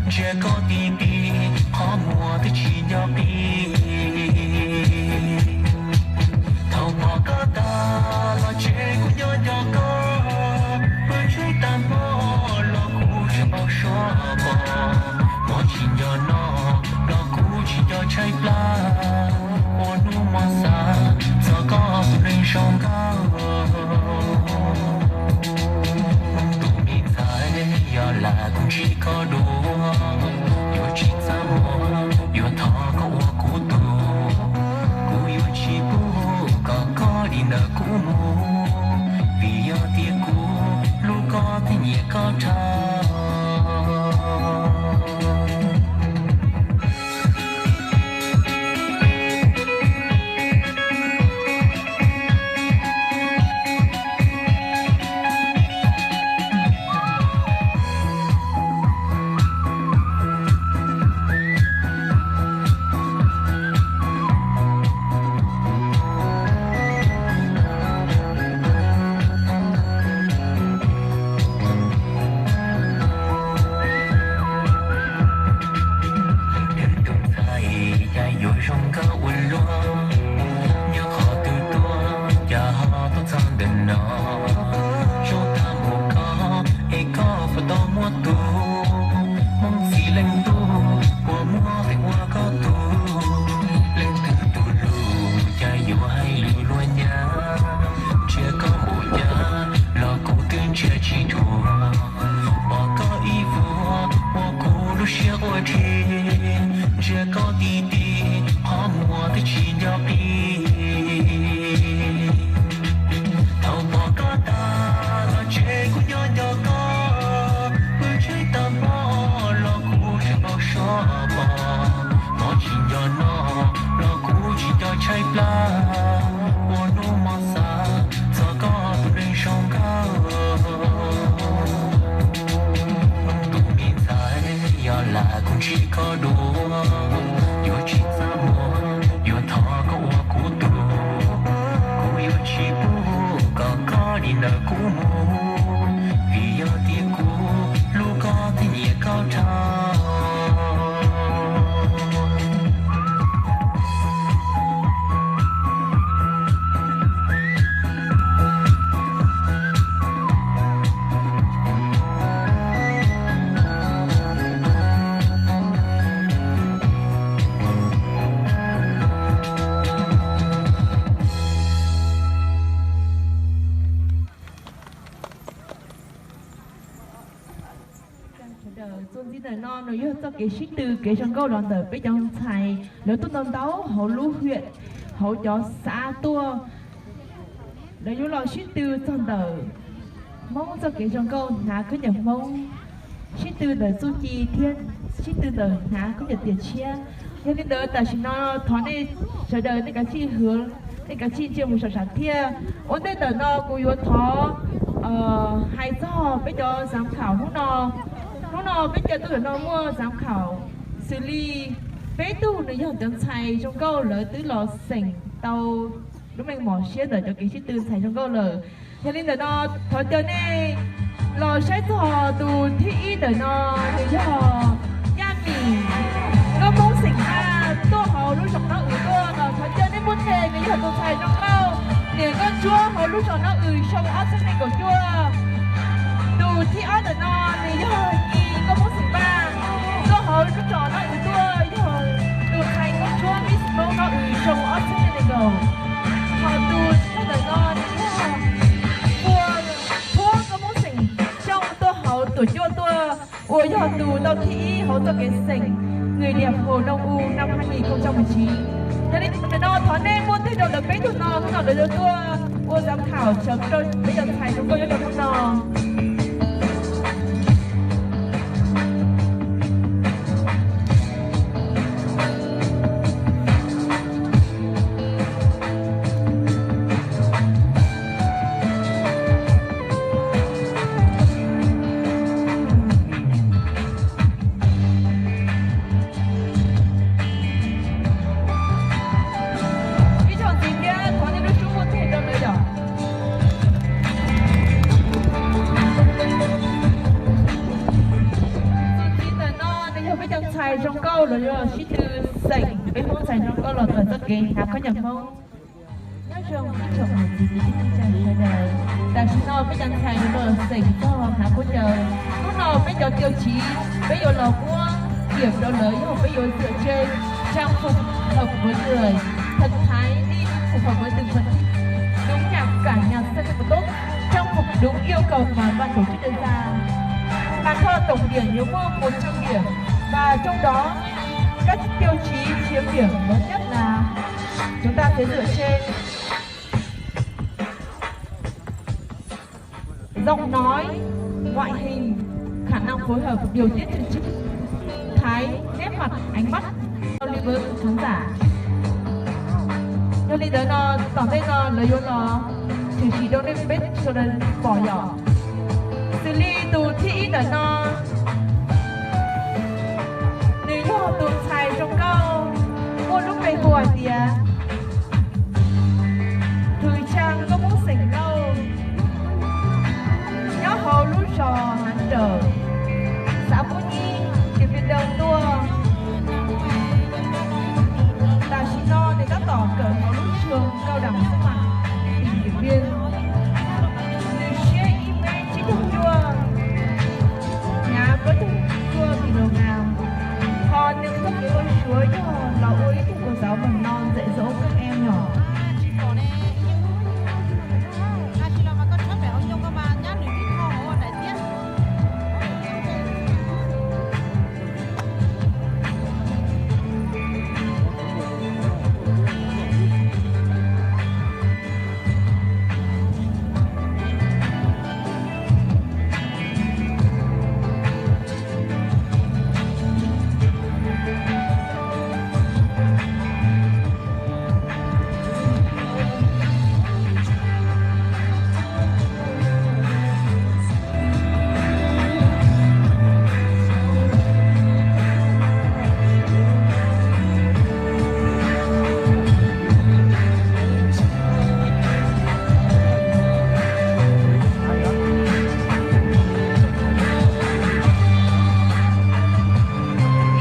Ntsia koj ti ti, qhov muag twb tsis nco qi. Thaum pom koj tag los tsev kuv nyob nco koj, pw tsheb tag hmo los kuv tseem npau suav pom, hmo tsis nco noj los kuv tsis nco tshaib plab, ua hnub mos xav txog koj tus neeg zoo nkauj. Tus me ntxhais yog lam kuv ntsib koj dua, yuav tsis txaj muag, yuav thov koj ua kuv tus, kuv yuav tsis pub kom koj dim ntawm kuv mus, vim yog tias kuv hlub koj thiab nyiam koj dhau. Tus ntxhais cas yuav zoo nkauj ua luaj, nyob qhov twg tuaj cas ho tuaj txog ntawm no. Zoo tag npaum koj es koj puas tau muaj tus, Hmoob txib leej tub puas muaj feem ua koj tus. Leej twg tus lus cas yuav hais lus luag nyab, ntsia koj npaum cas los kuv twb ntsia tsis dhuav. Pom koj ib vuag ua kuv lub siab quaj dhi, ntsia koj ti ti qhov muag twb tsis nco qi. Thaum pom koj tag los tsev kuv nyob nco koj, pw tsheb tag hmo los kuv tseem npau suav pom, hmo tsis nco noj los kuv tsis nco tshaib plab, ua hnub mos xav txog koj tus neeg zoo nkauj. Tus me ntxhais yog lam kuv ntsib koj dua, yuav tsis txaj muag, yuav thov koj ua kuv tus, kuv yuav tsis pub kom koj dim ntawm kuv mus, vim yog tias kuv hlub koj thiab nyiam koj dhau. Sawv daws txuas ntxiv ntawm no nws yog txoj kev sib tw kev zoo nkauj los ntawm peb cov ntxhais lawv tuaj ntau ntau hauv lub hiam, hauv cov xav tuaj. Lawv yuav los sib tw txog ntawm Hmoob txoj kev zoo nkauj hnav khaub ncaws Hmoob, sib tw ntawm txuj ci thiab sib tw ntawm hnav khaub ncaws tiam tshiab. Yog li ntawd tam sim no thov nej sawv daws nej kav tsij hwv, nej kav tsij ntsia mus saum sam thiaj. Ua ntej ntawm no kuv yuav thov hais txog peb cov xav kham hnub no. Hnub no peb cov tuaj ntawm no muaj xav kham xws li peb tug nws yog cov ntxhais zoo nkauj lawv twb los xeem tau lub meej mom siab ntawm cov kev sib tw ntxhais zoo nkauj lawm. Yog li ntawm no thov caw nej los saib txog tus thib ib ntawm no, nws yog Yaj Mim, nkauj Hmoob xeem Vaj tuaj hauv lub zos Nab Wm tuaj. Thov caw nej muab tes, nws yog tus ntxhais zoo nkauj niam nkauj ntsuab hauv lub zos Nab Wm xyoo ob txhiab nees nkaum cuaj. Tus thib ob ntawm no nws yog Nyi, nkauj Hmoob xeem Vaj tuaj hauv lub zos Nab Wm tuaj, yog tus ntxhais nkauj ntsuab Miss Hmoob Nab Wm xyoo ob txhiab nees nkaum. Ho tus thib peb ntawm no nws yog Pua Thuab, nkauj Hmoob xeem Xyooj tuaj hauv tuam cuaj tuaj, uas yog tus tau thib ib hauv txoj kev xeem Người Điệp Hồ Đông U năm hai nghìn không trăm mười chín. Yog li ntawm no thov nej muab tes rau lawv peb tug no, hnub no lawv yuav tuaj ua xav kham rau peb cov ntxhais zoo nkauj nyob rau hnub no. Ib zaug ntxiv thiab thov nej lub suab muab tes rau lawv yom. Peb cov ntxhais zoo nkauj los yog sib tw xeem peb Hmoob ntxhais zoo nkauj los txog txoj kev hnav khaub ncaws Hmoob. Nyob zoo ib tsoom niam txiv kwv tij neej tsa sawv daws, tam sim no peb cov ntxhais yuav los xeem txog hnav khaub ncaws. Hnub no peb cov tiêu chí peb yuav los muab kiểm rau lawv yog peb yuav dựa trên trang phục hợp với người, thần thái đi phù hợp với từng phần thi, đúng nhạc cả nhạc sân khấu tốt, trang phục đúng yêu cầu mà ban tổ chức đề ra. Bàn thơ tổng điểm yuav muaj một trăm điểm, và trong đó các tiêu chí chiếm điểm lớn nhất là chúng ta sẽ dựa trên giọng nói, ngoại hình, khả năng phối hợp, điều tiết chương trình, thần thái, nét mặt, ánh mắt, giao lưu với khán giả. Yog li ntawd no, tom ntej no lawv yuav los tshwm sim rau nej peb sawv daws pom yom. Xws li tus thib ib ntawm no, nws yog tus ntxhais zoo nkauj, muaj lub npe hu hais tias Thwm Tshaj, nkauj Hmoob xeem Lauj, nyob hauv lub zos Hav Rawm, xã Phú Nhi, huyện Điện Biên Đông tuaj. Tam sim no nws tab tom kawm hauv lub trường cao đẳng xếp hạng tỉnh Điện Biên. Nws siab ib mev tsib caug cuaj, hnav plaub caug cuaj kilogram. Ho nws txoj kev ua suav yog los ua ib tug cô giáo mầm non dạy dỗ các em nhỏ.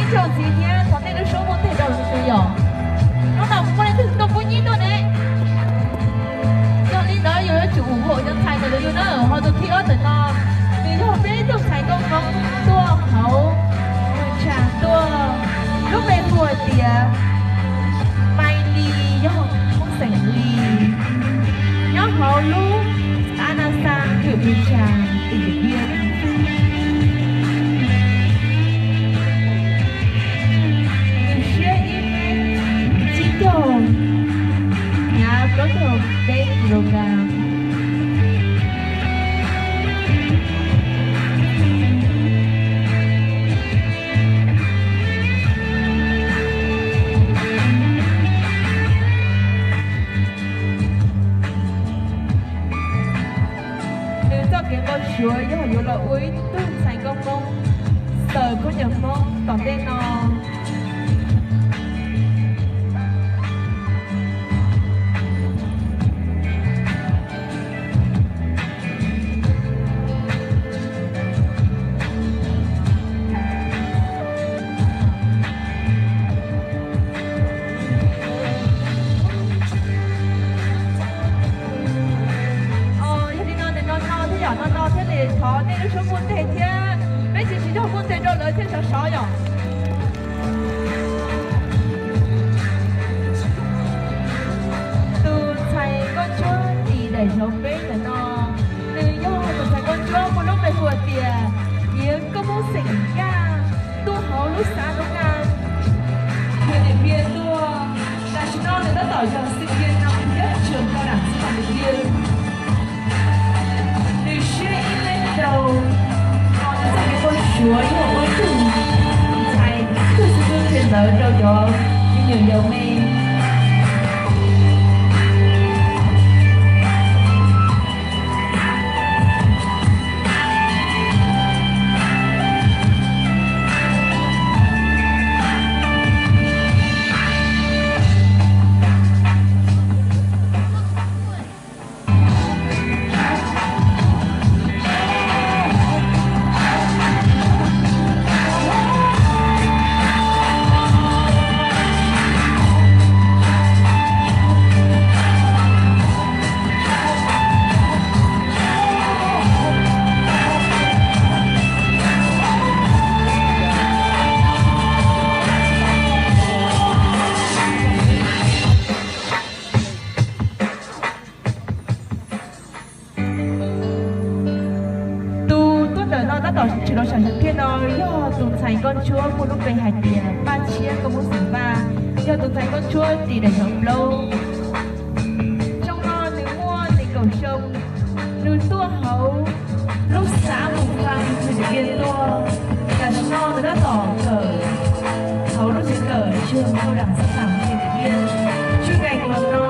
Ib tsoom txiv thiab thov nej lub suab muaj tes rau lwm tus yom. Hnub no kuv muaj leej twg tuaj pub nyiaj tuaj ne. Yog li ntawd yus yuav tsum ủng hộ cov ntxhais ntawm lawv yus na. Ho tus thib ob ntawm no, nws yog peb tug ntxhais nkauj Hmoob tuaj hauv Hwm Tshaj tuaj, lub npe hu hais tias Mai Lis, yog Hmoob xeem Lis, nyob hauv lub xã Na Sang, huyện Mường Trà, tỉnh Điện Biên. Nws siab ib mev tsib caug, hnav plaub caug peb kilogram. Nws txoj kev npau suav yog yuav los ua ib tug ntxhais nkauj Hmoob, xaws khaub ncaws Hmoob tom ntej no. Yog li no, nws no no thiab yom, no no thiab li, thov nej lub suab muaj tes thiab, peb tsis tsis yog muaj tes rau lawv thiaj sov sov yom. Tus ntxhais nkauj ntsuab tim daim zauv peb ntawm no, nws yog tus ntxhais nkauj ntsuab muaj lub npe hu tias Yeev, nkauj Hmoob xeem Yaj, tuaj hauv lub xã Nov Naj, huyện Điện Biên tuaj. Tam sim no nws tab tom yog sinh viên năm nhất trường cao đẳng sư phạm Điện Biên. Nws siab ib mev rau, ho nws txoj kev npau suav yog ua ib tug ntxhais, ib tug xib hwb ntawd rau cov me nyuam yaus me. Ntxhais nkauj ntsuab muaj lub npe hais tias Paj Tshiab nkauj Hmoob xeem Vaj, yog tus ntxhais nkauj ntsuab ris daim hluav plaub. Xyoo no nws muaj nees nkaum xyoo, nws tuaj hauv lub xav mus fais tus tim tiaj tuaj. Tam sim no nws tab tom kawm hauv lub tsev kawm tsuag nkauj dam xab tam tim tiaj, tswj nkaim tus no.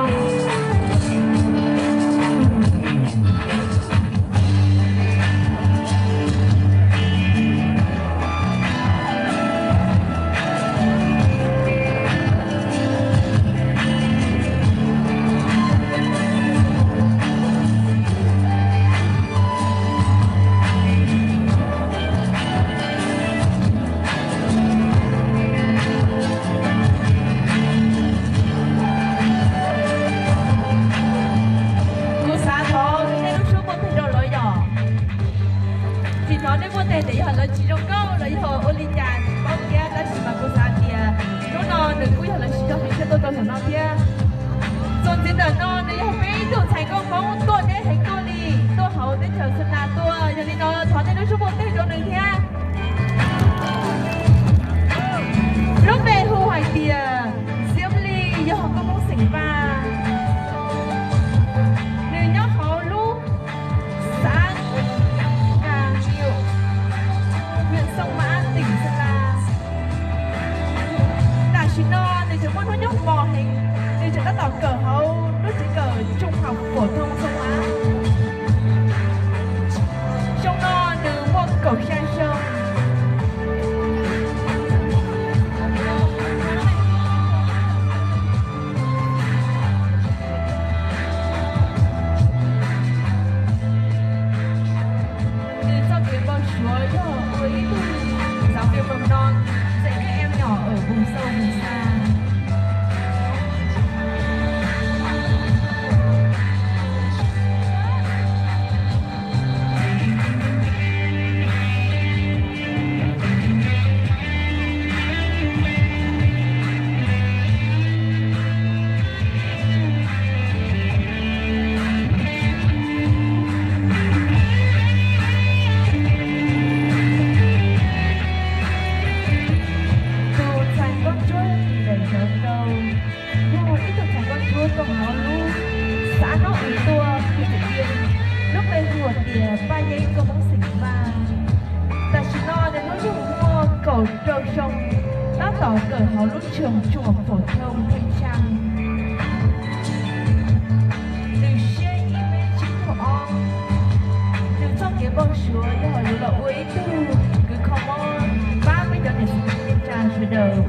Kuv xav thov nej lub suab muaj teg rau lawv yom. Tsis thov nej muaj teg tias yog lawv tsis zoo nkauj los yog ua li cas tsis paub thiab, tab sis mas kuv xav tias hnub no nws kuj yog lawv sib zog hais thiaj tuaj rau ntawm no thiab. Txuas ntxiv ntawm no nws yog peb ib tug ntxhais nkauj Hmoob tuaj deb heev tuaj li, tuaj hauv teb chaws Xeem Las tuaj, yog li no thov nej lub suab muaj teg rau nws thiab. Lub npe hu hais tias Xiab Lis, yog nkauj Hmoob xeem Vaj. Nws nyob hauv lub xav Nkas Nium, huyện Sông Mã, tỉnh Sơn La. Tam sim no nws tseem muaj hnub nyoog mos heev, nws tseem tab tom kawm hauv lub tsev kawm trung học phổ thông Sông Mã. Xyoo no nws muaj kaum xya xyoo. Nws txoj kev npau suav yog ua ib tug giáo viên mầm non dạy các em nhỏ ở vùng sâu vùng xa. Tus ntxhais nkauj ntsuab ris daim hluav plaub, yog ib tug ntxhais nkauj ntsuab tuaj hauv lub xav Nab Ua tuaj, huyện Thủy Nguyên, lub npe hu tias Paj Yeeb nkauj Hmoob xeem Vaj. Tam sim no nws hnub nyoog muaj kaum rau xyoo, tab tom kawm hauv lub trường trung học phổ thông Thanh Sang. Nws siab ib mev tsib caug ob. Nws txoj kev npau suav yog yuav los ua ib tug kws kho mob pab peb cov niam txiv kwv tij neej tsa sawv daws.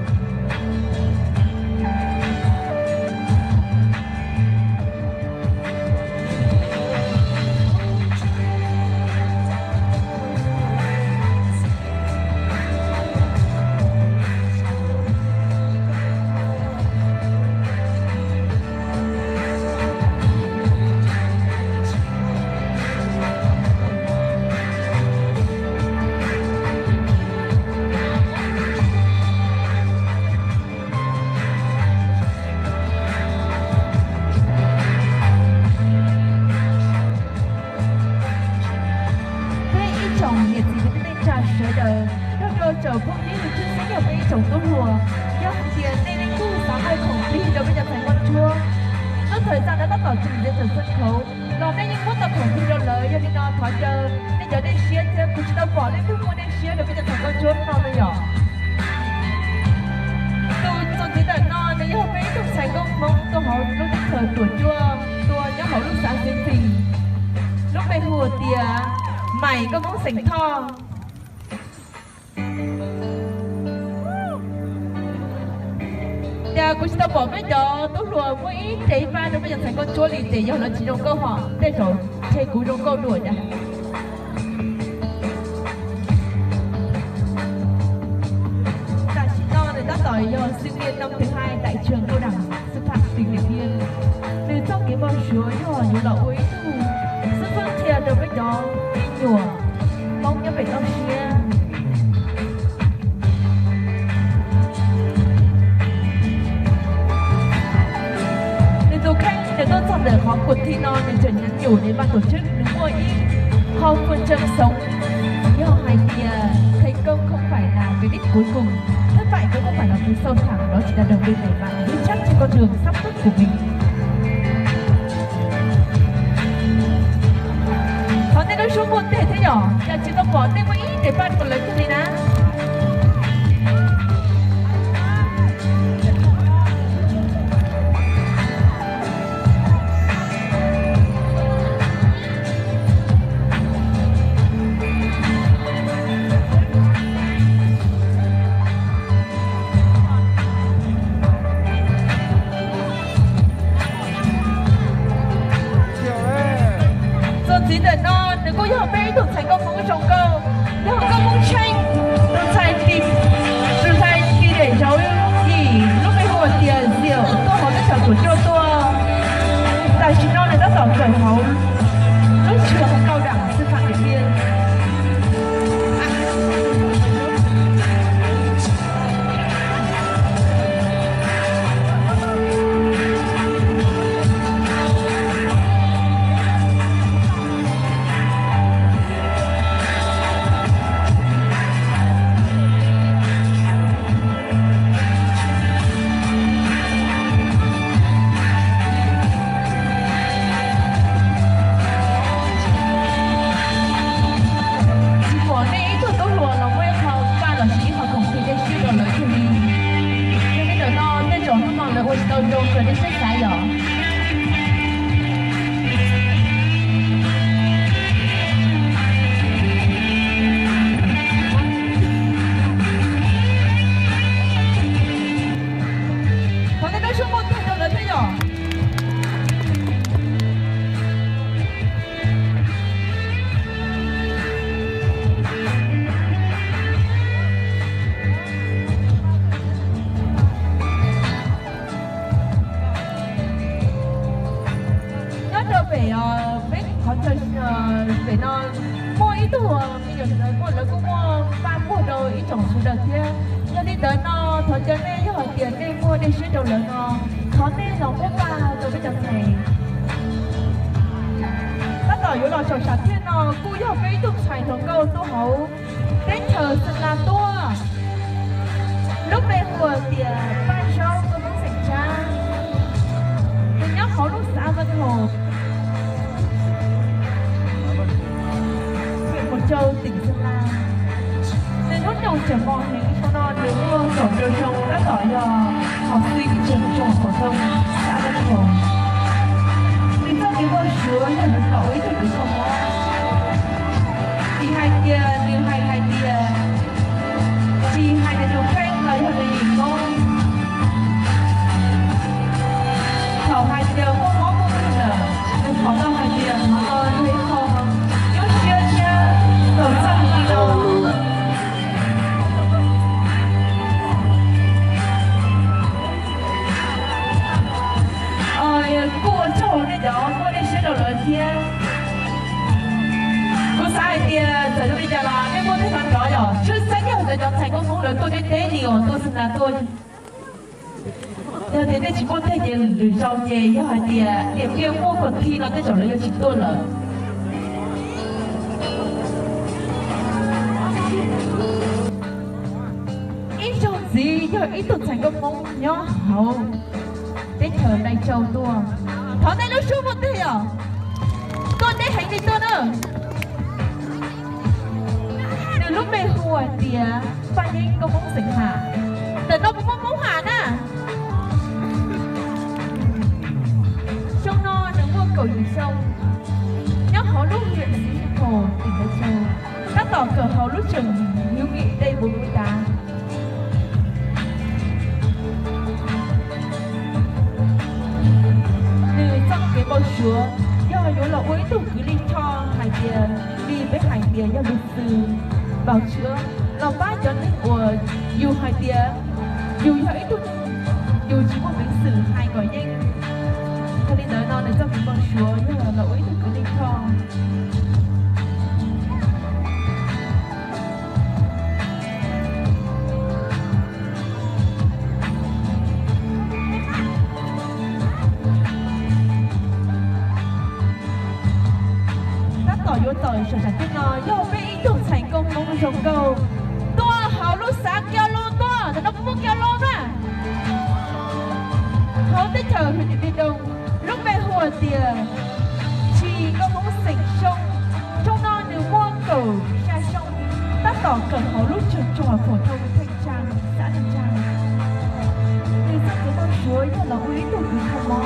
Peb ib tsoom niam txiv kwv tij neej tsa sawv daws, nrog rau tsoom phooj ywg tshwj xeeb yog peb ib tsoom tub hluas, yog hais tias nej leej twg xav muaj khoom plig rau peb cov ntxhais nkauj ntsuab, lub thawj xav no tab tom tseem ntiav tawm xwb khauv los nej yeej muab tau khoom plig rau lawv. Yog li no thov caw nej cov dej siab thiab, kuv tsis tau pom leej twg muaj dej siab rau peb cov ntxhais nkauj ntsuab no no yom. Tus txuas ntxiv ntawm no nws yog peb ib tug ntxhais nkauj Hmoob tuaj hauv lub teb chaws Tuam Cuaj tuaj nyob hauv lub xav Xeev Fis, lub npe hu tias Maim nkauj Hmoob xeem Thoj. Ces kuv tsis tau pom peb cov tub hluas muaj ib ce pab rau peb cov ntxhais nkauj ntsuab li, ces yog lawv tsis zoo nkauj hos tej zaum tshe kuv zoo nkauj dua cas. Tam sim no nws tab tom yog sinh viên năm thứ hai tại trường cao đẳng sư phạm tỉnh Điện Biên. Nws txoj kev npau suav yog yuav los ua ib tug xwb fab qhia rau peb cov me nyuam Hmoob nyob pem toj siab. Nws tus kheej nws tuaj txog ntawm qhov kuam thi no nws tseem nhắn nhủ đến ban tổ chức, nws muaj ib qho phần trăm sống, yog hais tias thành công không phải là cái Cuối cùng, thất bại cũng không phải là một sự sâu thẳm, đó chỉ là đường đi để bạn vững chắc trên con đường sắp bước của mình. Thov nej lub suab muaj ntej thiab yom, yog tsis tau pom nej muaj ib daim paj rau lawv thiaj li na. Txuas ntxiv ntawm no nws kuj yog peb ib tug ntxhais nkauj Hmoob zoo nkauj, yog nkauj Hmoob Tsheej, tus ntxhais, tus ntxhais ti daim zauv yim lub npe hu ua tias Diam tuaj hauv teb chaws Tuam Coj tuaj. Tam sim no nws tab tom kawm hauv lub trường cao đẳng sư phạm Điện Biên. Tsis pom nej ib tug tub hluas los muaj ib qho paj los sis ib qho khoom plig dej siab rau lawv thiaj li. Yog li ntawm no tej zaum hnub no lawv ua tsis tau zoo, raws nej siab xav yom. Thov nej lub suab muaj ntej rau lawv thiab yom. Nyob rau pem, peb qhov chaw, pem no muaj ib tug me nyuam ntawd muaj, lawv kuj muaj paj muag rau ib tsoom sawv daws thiab. Yog li ntawd no thov caw nej, yog hais tias nej muaj dej siab rau lawv no, thov nej los muab paj rau peb cov ntxhais. Tab tom yuav los saum sam thiaj no kuj yog peb ib tug ntxhais hluas nkauj tuaj hauv teb chaws Xeem Las tuaj, lub npe hu tias Paj Zaub, nkauj Hmoob xeem Tsab, nws nyob hauv lub xã Vân Hồ, huyện Mộc Châu, tỉnh Sơn La. Nws hnub nyoog tseem mos heev, xyoo no nws muaj kaum rau xyoo, tab tom yog học sinh trường trung học phổ thông xã Vân Hồ. Nws txoj kev npau suav yog nws tau ib tug tub hluas mob. Tsis hais tias nws hais hais tias, tsis hais tias nws pheej los yog nws yim koob. Thaum hais tias muaj mob muaj nkeeg lawm, nws thov tau hais tias thov tau nws ib qho nyuaj siab thiab txaus txaj li no. Kuj ua tsaug nej cov muaj dej siab rau lawv thiab. Kuv xav hais tias txawm zoo li cas los nej muaj tej qhov rov yom, tshwj xeeb yog cov ntxhais nkauj Hmoob lawv tuaj deb deb li os, tuaj Xeem Las tuaj. Yog tias nej tsis muaj tej ces lwm zaus ces yog hais tias tiam kiag muaj cuộc thi no tej zaum lawv yuav tsis tuaj lawm. Ib zaug ntxiv yog ib tug ntxhais nkauj Hmoob nyob hauv teb chaws Lai Châu tuaj. Thov nej lub suab muaj ntej yom. Tuaj deb heev li tuaj na. Nws lub npe hu hais tias Paj Yeeb, nkauj Hmoob xeem Ham. Ntawm no puas muaj Hmoob Ham na? Xyoo no nws muaj kaum yim xyoo, nyob hauv lub huyện Xeem Phos, tỉnh Lai Châu, tab tom kawm hauv lub trường hữu nghị Tây Bốn Núi Tám. Nws txoj kev npau suav yog yuav los ua ib tug kws lij choj hais tias, li peb hais tias yog luật sư, bào chữa, los pab cov neeg uas yus hais tias yus yog ib tug neeg, yus tsis muaj peev xwm hais kom yeej. Yog li ntawd no nws txoj kev npau suav yog los ua ib tug kws lij choj. Tab tom yuav txog saum sam tej no yog peb ib tug ntxhais nkauj Hmoob zoo nkauj tuaj hauv lub xã Cư Păm, kawm hauv lub tseem tsuas phom thoo Theej Tsa, xav Theej Tsa. Nws txoj kev npau suav yog los ua ib tug kws kho mob.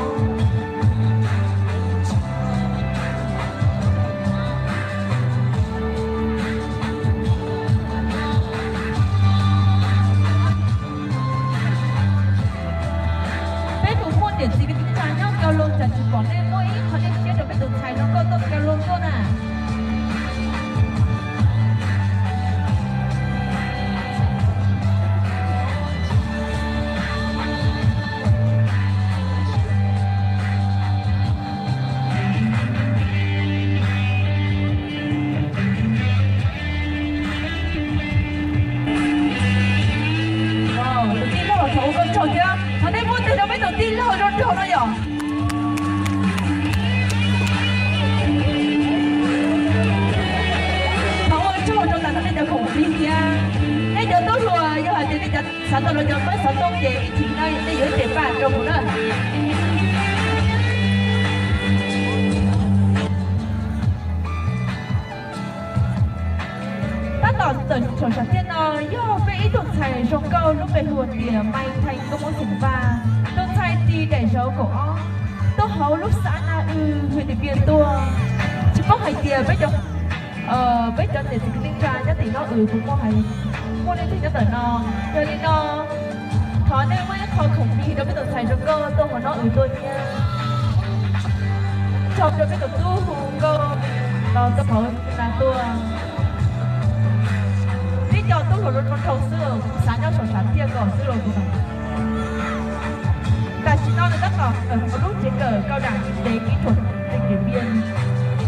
Peb tus muaj niam txiv kwv tij neej tsa nyob Kaus Lus, cas tsis pom nej muaj ib qho dej siab rau peb tus ntxhais zoo nkauj tuaj Kaus Lus tuaj na. Tus tij laug, thov ua koj tsaug thiab, thov nej muab tes rau peb tus tij laug zoo nraug no yom. Thov ua tsaug rau tas no nej cov khoom plig thiab. Nej cov tub hluas, yog hais tias nej cov xav tau los cov pab xov tooj ces ib chim no nej yuav ib tes paj rau kuv na. Tab tom tawm saum sam thiaj no yog peb ib tug ntxhais zoo nkauj lub npe hu tias Mai Thaij Koob Hmoob xeem Vaj, tus ntxhais ris daim zauv kaum ob, tuaj hauv lub xav na w hwm tim pias tuaj. Tsis paub hais tias peb cov, peb cov niam txiv kwv tij neej tsa nyob tim no w puas muaj hais, muaj leej twg nyob ntawm no. Yog li no, thov nej muab ib qho khoom plig rau peb tus ntxhais zoo nkauj tuaj hauv no w tuaj thiab. Tsaug rau peb tus tub hu nkauj los tuaj hauv na tuaj. Peb cov tub hluas zoo nraug xwb, xav nyob saum sam thiaj kom xwb los kuv. Tam sim no nws tab tom kawm hauv lub tsev kawm Cao đẳng Kinh tế Kỹ thuật tỉnh Điện Biên.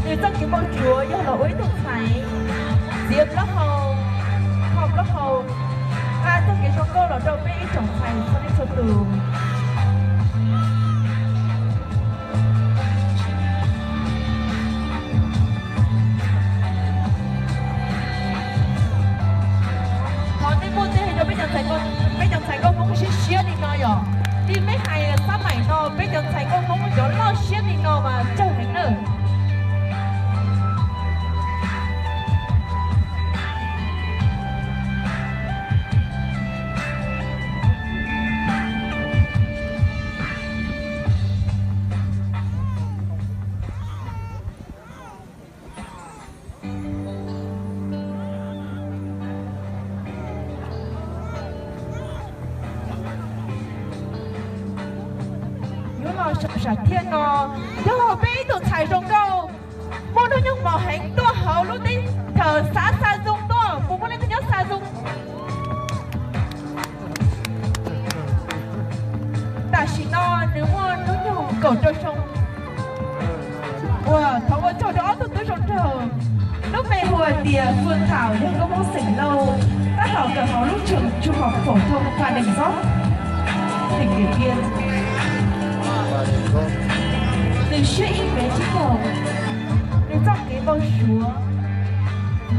Nws txoj kev npau suav yog los ua ib tug ntxhais txiav plaub hau, kho plaub hau, qha txoj kev zoo nkauj los rau peb ib tsoom ntxhais txhua leej txhua tus. Thov nej muab tej rau peb cov ntxhais nkauj, peb cov ntxhais nkauj Hmoob siab siab li no yom. Li peb hais xab maim no peb cov ntxhais nkauj Hmoob cov loj siab li no mas tsawg heev nawb. Yuav los saum sam thiaj no yog peb ib tug ntxhais zoo nkauj, muaj hnub nyoog mos heev tuaj hauv lub teb chaws xav xa zoo tuaj, puas muaj leej twg nyob xa zoo? Tam sim no nws muaj hnub nyoog kaum rau xyoo. Ua thov ua tsaug rau ob tug tub zoo nraug. Lub npe hu hais tias Fwm Thảo yog nkauj Hmoob xeem Lauj, tab tom kawm hauv lub trường trung học phổ thông Phan Đình Giót, tỉnh Điện Biên. Nws siab ib mev tsib caug. Nws txoj kev npau suav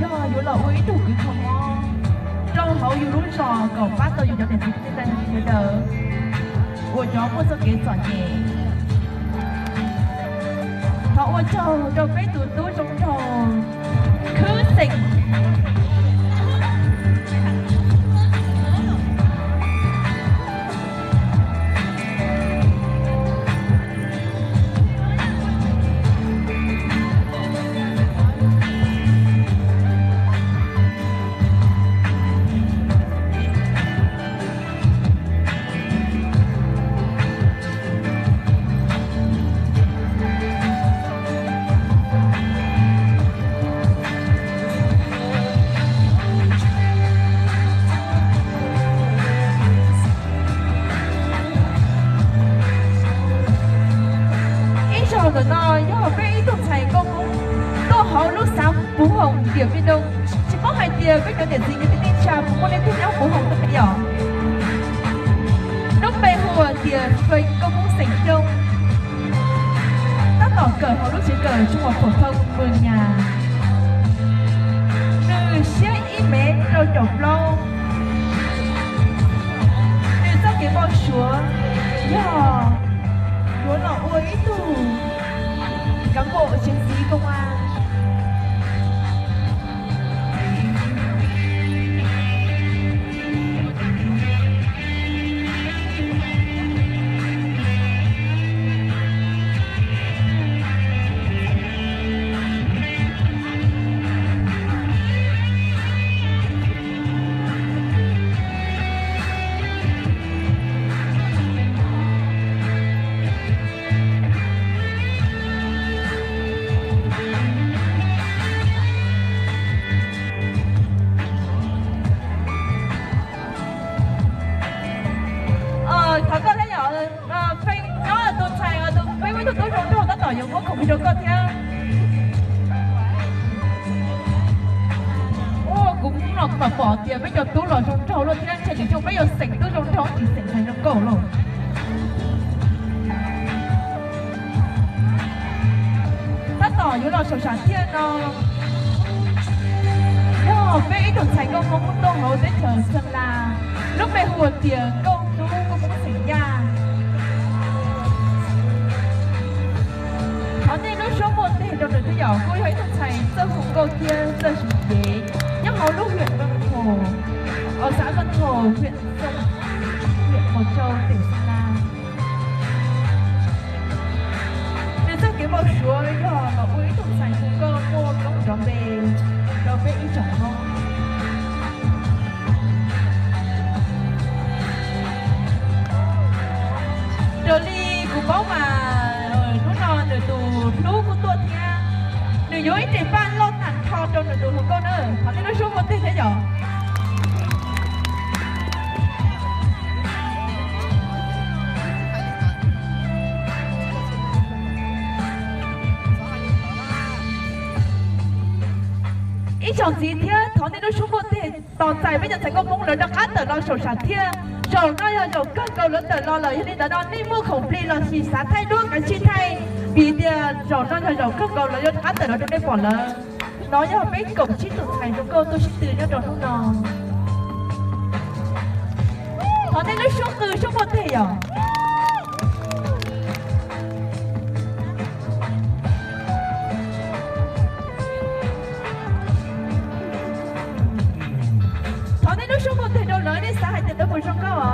yog yuav los ua ib tug kws kho mob rau hauv yus lub zos kom pab tau yus cov niam txiv kwv tij sawv daws uas cov muaj txoj kev txom nyem. Thov ua tsaug rau peb tus tub zoo nraug khwb xeem. Ib zaug ntawm no yog peb ib tug ntxhais nkauj Hmoob tuaj hauv lub xav Puv Hoom Tiam Vij Noo. Tsis paub hais tias peb cov niam txiv kwv tij neej tsa puas muaj leej twg nyob Puv Hoom tuaj yom? Lub npe hu tias Feej, nkauj Hmoob xeem Xyooj, tab tom kawm hauv lub tsev kawm Trung học phổ thông Mường Nhà. Nws siab ib mev rau caum plaub. Nws txoj kev npau suav yog yuav los ua ib tug cán bộ chiến sĩ công an. Ua, kuv hnub no kuv mam pom tias peb cov tub los zoo nraug luaj thiab, ntshe nws coj peb yuav xeem tub zoo nraug tsis xeem ntxhais zoo nkauj lauj. Tab tom yuav los saum sam thiaj no yog peb ib tug ntxhais nkauj Hmoob tuaj hauv teb chaws Xeem Las, lub npe hu tias Nkauj Hnub, nkauj Hmoob xeem Yaj. Thov nej lub suab muaj teg rau nws thiab yom, kuj yog ib tug ntxhais txawj hu nkauj thiab txawj siv cev, nyob hauv lub huyện Vân Hồ, ở xã Vân Hồ, huyện Sông, huyện Mộc Châu, tỉnh Sơn La. Nws txoj kev npau suav yog los ua ib tug ntxhais hu nkauj muaj koob nrov npe rau peb ib tsoom Hmoob. Raws li kuv paub mas hnub no nws tus hlub kuj tuaj thiab, nws yuav ib rev paj loj tag nrho rau nws tus hluas nkauj na. Thov nej lub suab muaj teg thiab yom. Ib tsoom txiv thiab, thov nej lub suab muaj teg tos txais peb cov ntxhais nkauj Hmoob lawv rov qab tawm los saum sam thiaj. Zaum no yog zaum kawg nkaus lawv tawm los lawm, yog li ntawd no nej muaj khoom plig los sis xav thaij duab kav tsij thaij, vim tias zaum no yog zaum kawg nkaus lawv yuav rov qab tawm los rau nej pom lawm. No yog peb kaum tsib tus ntxhais zoo nkauj tuaj sib tw nyob rau hnub no. Thov nej lub suab qw suab muaj teg yom. Thov nej lub suab muaj teg rau lawv, nej xav hais tias lawv puas zoo nkauj os?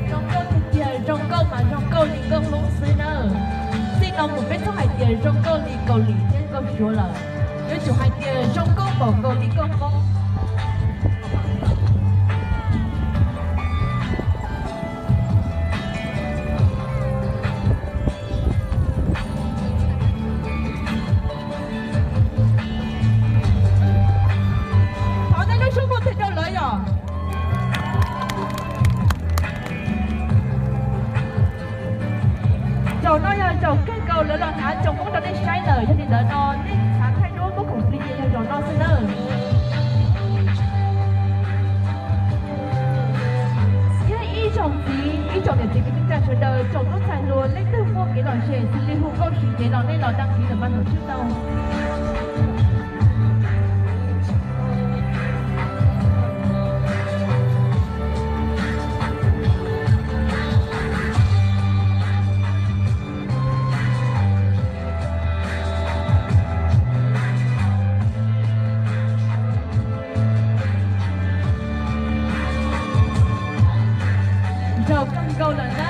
Zoo nkauj tiag tiag, zoo nkauj mas zoo nkauj li nkauj Hmoob xwb nawb. Txij no mus peb txhob hais tias zoo nkauj li Kaus Lim thiab nkauj Suav lawm, yuav tsum hais tias zoo nkauj npaum nkaus li nkauj Hmoob. Thov nej lub suab muaj teg rau lawv yom. Zaum no yog zaum kawg nkaus lawv los hnav tsoos Hmoob rau nej saib lawm, yog li ntawd no nej xav thaij duab muab khoom plig ces yog zaum no xwb nawb. Thiab ib tsoom txiv, ib tsoom niam txiv kwv tij neej tsa sawv daws, tsoom tub ntxhais hluas leej twg muaj kev lom zem xws li hu nkauj siv cev los nej los đăng ký lawm mas los tswb tau. Zaum kawg nkaus lawm na.